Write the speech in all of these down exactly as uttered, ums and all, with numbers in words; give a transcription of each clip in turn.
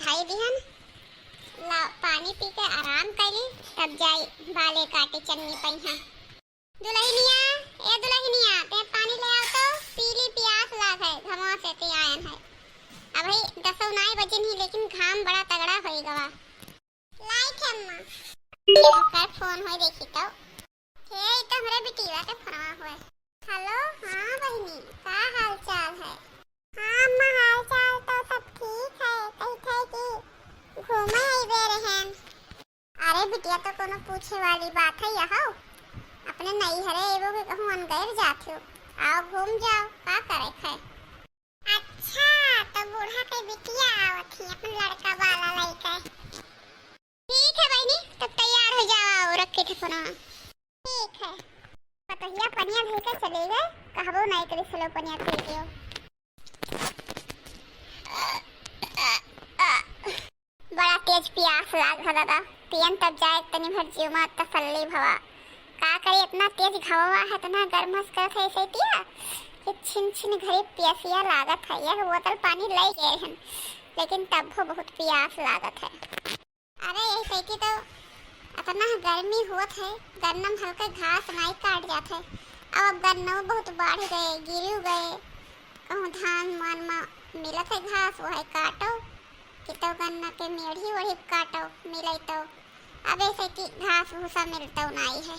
खाई दिहन, ला पानी पी के आराम करी, तब जाई बाले काटे चन्नी पइहा। दुलहिनिया, ए दुलहिनिया, ते पानी ले आओ तो, पीली पियास लाग है, घमवा से ते आयन है। अबही दसो नाई बजिन ही, लेकिन घाम बड़ा तगड़ा होई गवा। लाइट है अम्मा। ये ओकर फोन होई देखी तो। हे, ई तो हमरे बिटिया के फोनवा होए। हेलो, हाँ बहिनी, का हाल चाल है? हाँ अम्मा, हाल चाल तो सब ठीक है। कही थे कि घूमे अइबे रहन। अरे बिटिया, तो कोनो पूछे वाली बात है यह? अपने नैहरे एगो के कहूँ अनगैर जात हो, आओ घूम जाओ, का करे है? अच्छा, तो बूढ़ा के बिटिया आवत ही अपन लड़का वाला लइके। ठीक है बहिनी, तब तैयार हो जाओ, रखे थे फोनवा। ठीक है। पतहिया पनिया धइ के चले गए, कहबो नहीं करी, चलो पनिया पी लियो। बड़ा तेज पियास लाग है दादा, पियन तब जाए तनी भर जीव में तसल्ली भवा। का करी, इतना तेज घमवा है, इतना गर्मस करत है ऐसे पिया कि छिन छिन घरी पियसिया लागत है। एक बोतल पानी ले गए हन, लेकिन तब वो बहुत पियास लागत है। अरे यही सैती तो इतना गर्मी होत है, गन्नम हल्के घास नाई काट जात है। अब, अब गन्नम बहुत बाढ़ गए, गिर गए, कहूँ धान मान मा मिलत है घास, वो है काटो, कि तो गन्ना के मेढ़ी ओढ़ी काटो, मिले तो। अब ऐसे कि घास भूसा मिलतो नाई है।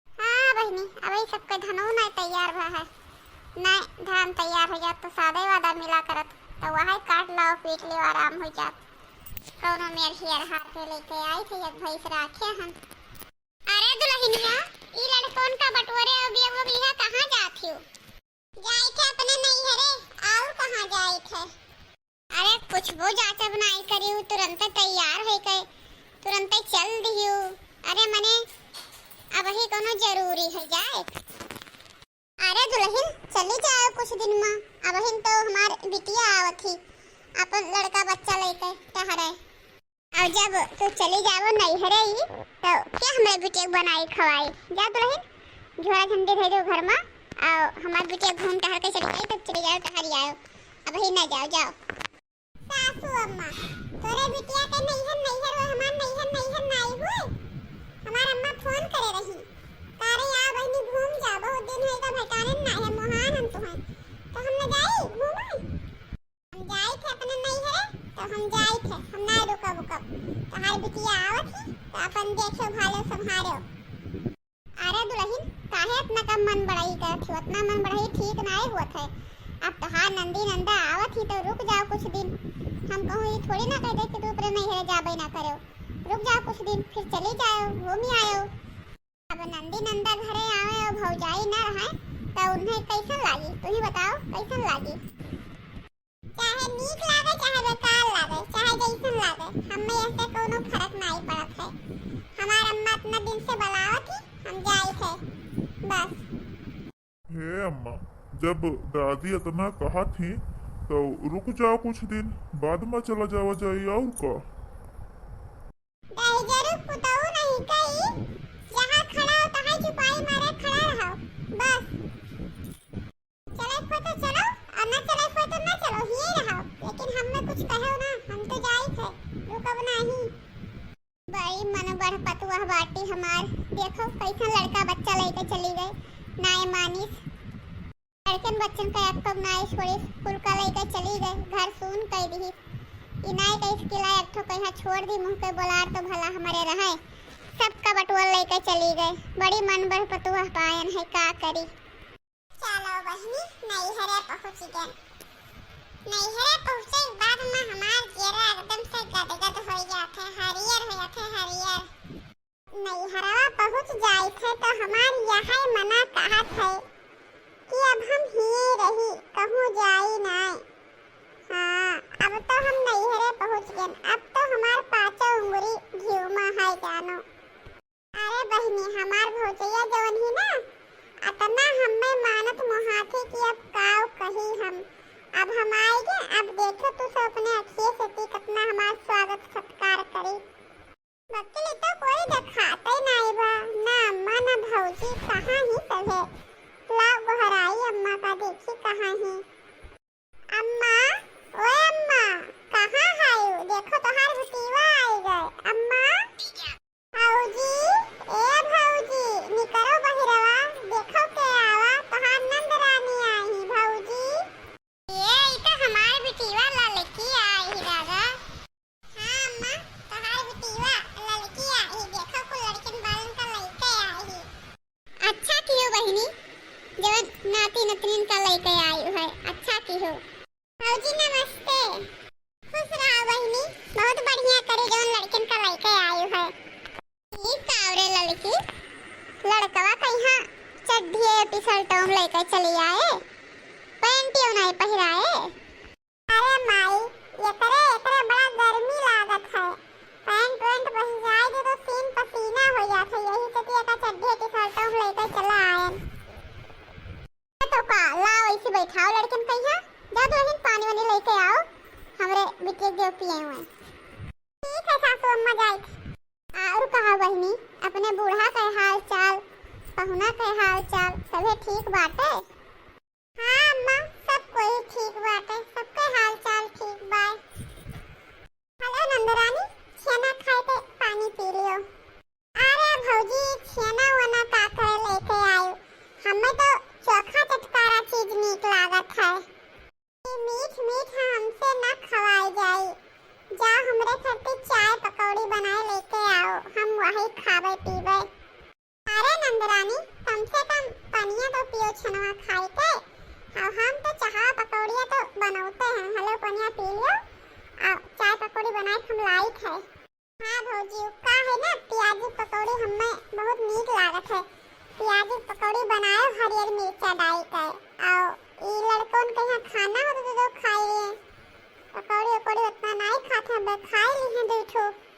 हाँ बहिनी, अब यही सबके धनो नाई तैयार भा है। नाई धान तैयार हो जात तो सादे वादा मिला करत, तो वही काट लाओ, पीट लियो, आराम हो जात। कौनो मेढ़ी अरहार के लेके आई थे, एक भैंस राखे हम। अरे दुलहिनिया, ई लड़कोन का बटोरे और बिया वो बिया कहाँ जात हियो? जाई थे अपने नैहरे, और कहाँ जाई थे? अरे कुछ वो जाँच अब नाई करियो, तुरंते तैयार होई के, तुरंते चल दियो। अरे मने, अबही कोनो जरूरी है जाए? अरे दुलहिन, चली जाओ कुछ दिन मा, अबहिन तो हमार बिटिया आवत ही, अपन लड़का बच्चा लेके टहरे। और जब तू चली जावो नैहरे ही, तो क्या हमरे बिटिया के बनाई खवाई? जा दुलहिन, झोरा झंडी धइ दो घर मा, और हमार बिटिया घूम टहर के चली जाई, तब चली जाओ, टहर आयो। अबही ना जाओ, जाओ। सासू अम्मा, तोरे बिटिया के नैहर, नैहर, वो हमार नैहर, नैहर नाई हुए। हमार अम्मा फोन करे रही, का रे, आ बहिनी घूम जा, बहुत दिन होइगा भेटाने ना है, मोहान हम तुहें। तो हम न जाई घूमे? हम जाई थे अपने नैहरे, तो हम जाई थे, हम ना रुकब उकब। तोहार बिटिया आवत ही, तो अपन देखो भालो संभालो। अरे दुलहिन, काहे इतना कम मन बढ़ाई करत हो? इतना मन बढ़ाई ठीक नाय होत है। अब तोहार नंदी नंदा आवत ही तो रुक जाओ कुछ दिन। हम कहूँ ये थोड़ी ना कह दे कि तू अपने नैहरे जाबे ना करो। रुक जाओ कुछ दिन, फिर चली जाओ, घूमी आयो। अब नंदी नंदा घरे आवे और भौजाई ना रहे, तो उन्हें कैसन लागी? तू ही बताओ, कैसन लागी? चाहे नीक लागे, चाहे बेकार लागे, चाहे जैसन लागे, हमें ऐसे कोनो फर्क नाई पड़त है। हमार अम्मा इतना दिन से बुलावत ही, हम जाई थे, बस। हे अम्मा, जब दादी इतना कहत ही, तो रुक जाओ कुछ दिन, बाद में चला जावा जाई, और का? दहिजरू पुतऊ नहीं कही, जहाँ खड़ा हो, तहाँ चुपाई मारे खड़ा रहो, बस। चले को तो चलो, और ना चले को तो ना चलो, हिये रहो। लेकिन हम में कुछ कहो ना, हम तो जाई थे, रुकब नाही। बड़ी मन बढ़ पतुआ बाटी हमार, देखो कैसन लड़का बच्चा लेके चली गई, नाय मानिस। लड़कन बच्चन का एक कब नाय छोड़िस, कुल का लेके चली गई, घर सून कई दिहिस। ई नाय कहिस कि ला एक ठो कहीं छोड़ दी, मुँह के बोलार तो भला हमारे रहे, सबका बटुआ लेके चली गई। बड़ी मन बढ़ पतुआ पायन है, का करी। चलो बहिनी, नैहरे पहुँच गए। नैहरे पहुँचे के बाद में हमार जेरा एकदम से गदगद हो जात है, हरियर हो जात है, हरियर। नैहरवा पहुँच जाई थे तो हमार यह मना कहत है कि अब हम हिये रही, कहूँ जाई नाय। हाँ, अब तो हम नैहरे पहुँच गए, अब तो हमार पाँचों उंगली घिउ में है जानो। अरे बहिनी, हमार भौजैया जवन ही ना, अतना हम्मे मानत मोहाथी कि अब काव कही हम। अब हम आइगे, अब देखो तू सब अपने अखिए से ती कतना हमार स्वागत सत्कार करी। बकली तो कोई देखाते नाई बा, ना अम्मा ना भौजी, कहाँ ही सभे? लाव गोहराई अम्मा का, देखी कहाँ ही। अम्मा, ओए अम्मा, कहाँ है लड़किन का लइके आयु है, अच्छा किहु। भौजी नमस्ते। खुश रहा बहिनी, बहुत बढ़िया करी जौन लड़किन का लइके आयु है। ई का रे लड़की, लड़कवा कहिया चड्ढिए टी-शर्टों में लइके चली आए, पैंटियो नहीं पहिराए। अरे माई, एकरे, एकरे बड़ा गर्मी लागत है। पैंट वैंट पहिराए दे तो सीन पसीना हो जात है, यही से तो एका चड्ढे टी-शर्टों में लइके चला आयन। तो का, लाओ ऐसे बैठाओ लड़कन कहिया, जा दुल्हन पानी वानी लइके आओ, हमरे बिटिया के देव पिए हुए। ठीक है सासू अम्मा, जाइत। और कहा बहिनी, अपने बूढ़ा के हाल चाल, पहुना के हाल चाल, सभे ठीक बाटे? हाँ अम्मा, सब कोई ठीक बाटे, सबके हाल चाल ठीक बा। हेलो नंदरानी, छेना खाए के पानी पी लियो। अरे भौजी, छेना वना का करे लइके आयु? हमें तो चोखा चटकारा चीज नीक लागत है। ई मीठ मीठ हमसे ना खवाए जाई। जा हमरे खातिर चाय पकौड़ी बनाए लइके आओ, हम वही खाबे पीबे। अरे नंदरानी, कम से कम पनिया तो पियो छनवा खाई के। अब हम तो चाह पकौड़िया तो बनौते हैं। हेलो, पनिया पी लियो, आ चाय पकौड़ी बनाए के हम लाइत है। हाँ भौजी, का है ना, प्याजी पकौड़ी हमें बहुत नीक लागत है। प्याजी पकौड़ी बनाए हरियर मिर्चा डाल के। आओ, ई लड़कन के यहाँ खाना होता तो, तो खाई लिए। पकौड़ी उकौड़ी उतना नहीं खाते हैं, बस खाई ली हैं दो ठो।